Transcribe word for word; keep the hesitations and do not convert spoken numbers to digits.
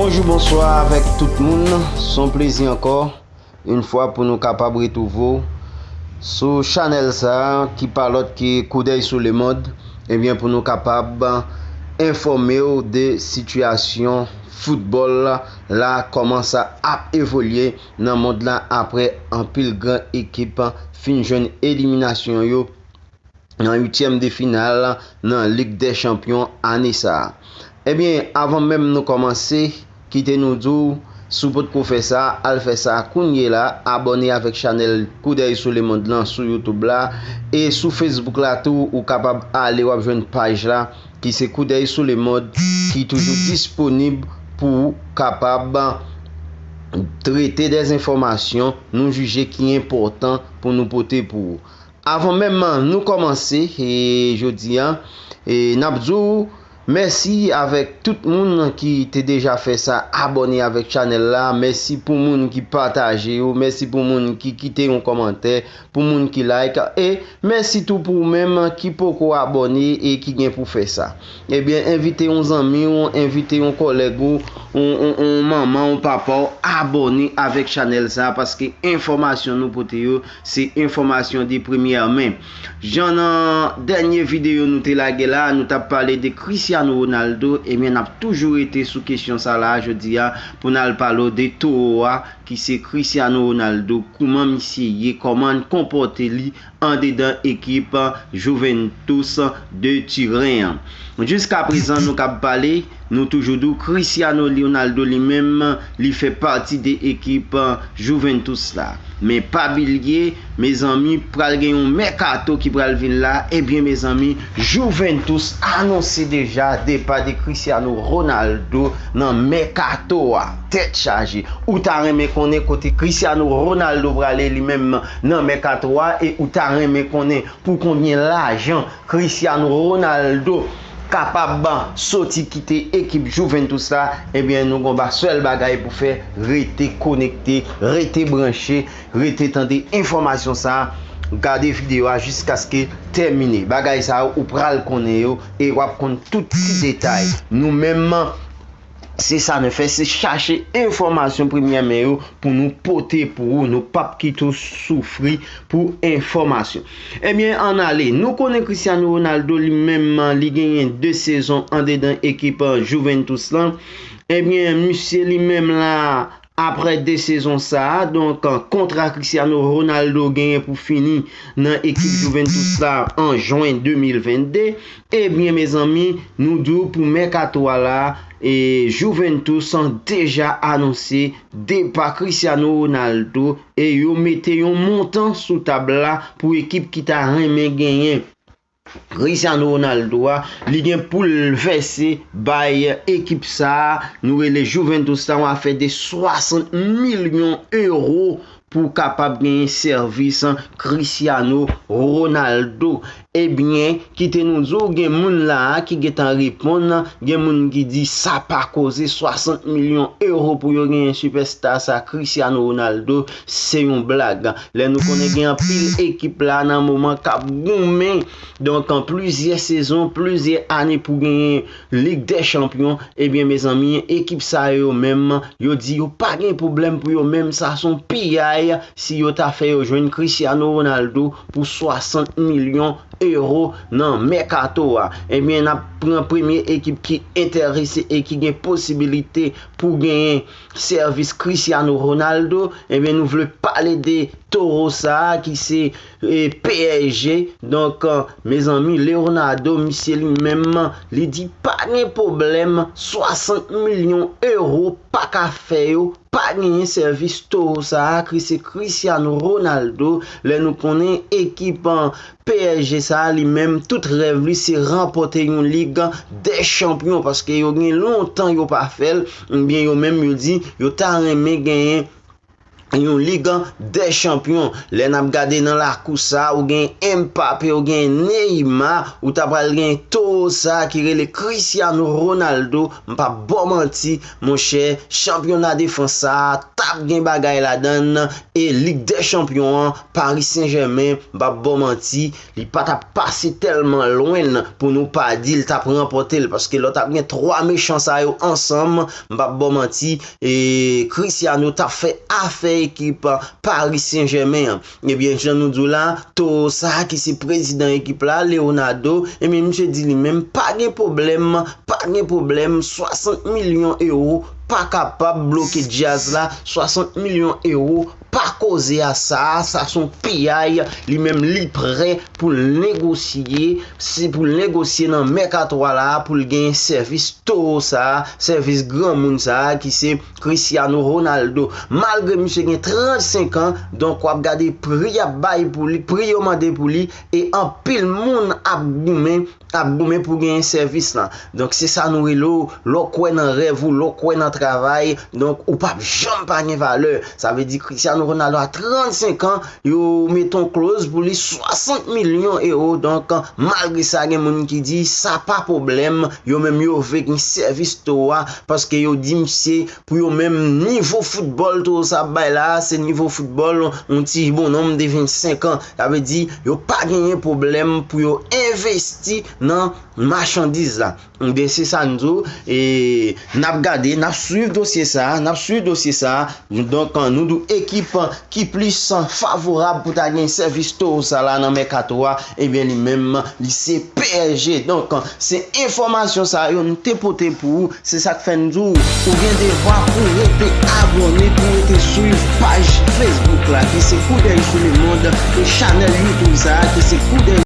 Bonjou, bonswa avèk tout moun. Se yon plezi ankò, yon fwa, pou nou kapab retwouve w sou chanèl sa a, ki pa lòt ke Koudèy sou Lemond, ebyen, pou nou kapab enfòme w de sitiyasyon foutbòl la, kòman sa ap evolye nan mond la, apre anpil gran ekip fin jwenn eliminasyon yo nan uityèm de final nan Lig dè Chanpyon ane sa a. Ebyen, avan menm nou kòmanse, kite nou di w, si w potko fè sa, al fè sa kounye la, abòne avèk chanèl Koudèy sou Lemond lan sou YouTube la, e sou Facebook la tou, ou kapab ale, w ap jwenn paj la, ki se Koudèy sou Lemond, ki toujou disponib pou w kapab trete de enfòmasyon nou jije ki enpòtan pou nou pote pou ou. Avan menm nou kòmanse, e, jodi a, e, n ap di w mèsi avèk tout moun ki te deja fè sa, abòne avèk chanèl la. Mèsi pou moun ki pataje yo. Mèsi pou moun ki kite yon kòmantè, pou moun ki like. E mèsi tou pou ou menm ki poko abòne e ki gen pou fè sa. Ebyen, envite yon zanmi w, envite yon kòlèg ou, yon, yon, yon manman, yon papa w, abòne avèk chanèl sa, paske enfòmasyon nou pote yo, se enfòmasyon de premyè men. Jan nan dènye videyo nou te lage la, nou t ap pale de Cristiano Ronaldo, ebyen, n ap toujou rete sou kesyon sa la jodi a, pou n al pale w de towo a, ki se Cristiano Ronaldo, kouman misye ye, kòman l konpòte li andedan ekip Juventus de Turen an. Jiskaprezan, nou k ap pale, nou toujou di w Cristiano Ronaldo li menm, li fè pati de ekip Juventus la. Men pa bliye, mezanmi, pral gen yon mèkato ki pral vin la. Ebyen, mezanmi, Juventus anonse deja depa de Cristiano Ronaldo nan mèkato a. Tèt chaje. Ou ta renmen konnen kote Cristiano Ronaldo prale li menm nan mèkato a, e ou ta renmen konnen pou konbyen lajan Cristiano Ronaldo kapab soti kite ekip Juventus la, ebyen, nou gon ba sèl bagay pou fè, rete konekte, rete branche, rete tande enfòmasyon sa a, gade videyo a jiskaske tèmine. Bagay sa yo, ou pral konnen yo, e w ap konn tout ti detay. Nou menm, se sa nou fè, se chache enfòmasyon premyè men yo pou nou pote pou ou. Nou p ap kite w soufri pou enfòmasyon. Ebyen, ann ale. Nou konnen Cristiano Ronaldo li menm, li genyen de sezon andedan ekip Juventus lan. Ebyen, misye li menm la, apre de sezon sa a, donk, kontra Cristiano Ronaldo genyen pou fini nan ekip Juventus la an jen de mil vennde. Ebyen, mezanmi, nou di w pou mèkato a la, e Juventus an deja anonse depa Cristiano Ronaldo, e yo mete yon montan sou tab la pou ekip ki ta renmen genyen Cristiano Ronaldo a, li gen pou l vèse bay ekip sa a, nou rele Juventus la, yon afè de swasant milyon ewo pou kapab genyen sèvis Cristiano Ronaldo. Ebyen, kite nou di w, gen moun la a ki gentan reponn, gen moun ki di sa pa koze swasant milyon ewo pou yo genyen sipèsta sa Cristiano Ronaldo, se yon blag. Lè nou konnen gen anpil ekip la nan moman k ap goumen, donk, an plizyè sezon, plizyè ane pou genyen Lig dè Chanpyon, ebyen, mezanmi, ekip sa yo menm, yo di yo pa gen pwoblèm pou yo menm, sa se yon piyay si yo ta fè yo jwenn Cristiano Ronaldo pou swasant milyon ewo nan mèkato a. Ebyen, n ap pran premye ekip ki enterese e ki gen posibilite pou genyen sèvis Cristiano Ronaldo. Ebyen, nou vle pale de towo sa a ki se, e, P S G. Donk, e, mezanmi, Leonardo, misye li menm, li di pa gen pwoblèm, swasant milyon ewo pa ka fè yo, pa genyen sèvis towo sa a, ki se Cristiano Ronaldo. Lè nou konnen ekip, e, P S G sa a, li menm, tout rèv li, se ranpòte yon Lig dè Chanpyon, paske yo gen lontan yo pa fè l, ebyen, yo menm, yo di, yo ta renmen genyen yon Lig dè Chanpyon. Lè n ap gade nan lakou sa, ou gen Mbappé, ou gen Neymar, ou ta pral gen towo sa ki rele Cristiano Ronaldo. M p ap ba w manti, monchè, chanpyona de Frans sa a t ap gen bagay ladan l, e Lig dè Chanpyon an, Paris Saint-Germain, m p ap ba w manti, li pa t ap pase tèlman lwen pou nou pa di l t ap ranpòte l, paske lè w t ap gen twa mechan sa yo ansanm, m p ap ba w manti, e Cristiano t ap fè afè ekip Paris Saint-Germain an. Ebyen, jan nou di w la, towo sa a ki se prezidan ekip la, Leonardo, ebyen, misye di li menm, pa gen pwoblèm, pa gen pwoblèm, swasant milyon ewo pa kapab bloke Diaz la, swasant milyon ewo pa koze a sa, sa se yon piyay, li menm li prè pou l negosye, se pou l negosye nan mèkato a la, pou l gen sèvis towo sa, sèvis granmoun sa ki se Cristiano Ronaldo. Malgre misye gen trannsenk an, donk w ap gade pri y ap bay pou li, pri yo mande pou li, e anpil moun ap goumen, ap goumen pou genyen sèvis lan. Donk se sa nou rele w, lè w kwè nan rèv ou, lè w kwè nan travay, donk ou p ap janm pa gen valè. Sa vle di Cristiano Ronaldo a trannsenk an, yo mete yon kloz pou li swasant milyon ewo. Donk, malgre sa, gen moun ki di sa pa pwoblèm, yo menm yo vle gen sèvis towo a, paske yo di misye, pou yo menm, nivo foutbòl towo sa ap bay la, se nivo foutbòl yon ti bonnonm de vennsenk an. Sa vle di, yo pa genyen pwoblèm pou yo envesti nan machandiz la. Ebyen, se sa n di w, e n ap gade, n ap swiv dosye sa a, n ap swiv dosye sa a. Donk, nou di w ekip ki plis favorab pou ta gen sèvis towo sa la nan mèkato a, ebyen, li menm, li se P S G. Donk, se enfòmasyon sa yo n te pote pou ou. Se sa k fè n di w, ou gen devwa pou w rete abòne, pou w rete swiv paj Facebook la, ki se Koudèy sou Lemonn, e chanèl YouTube sa a, ki se Koudèy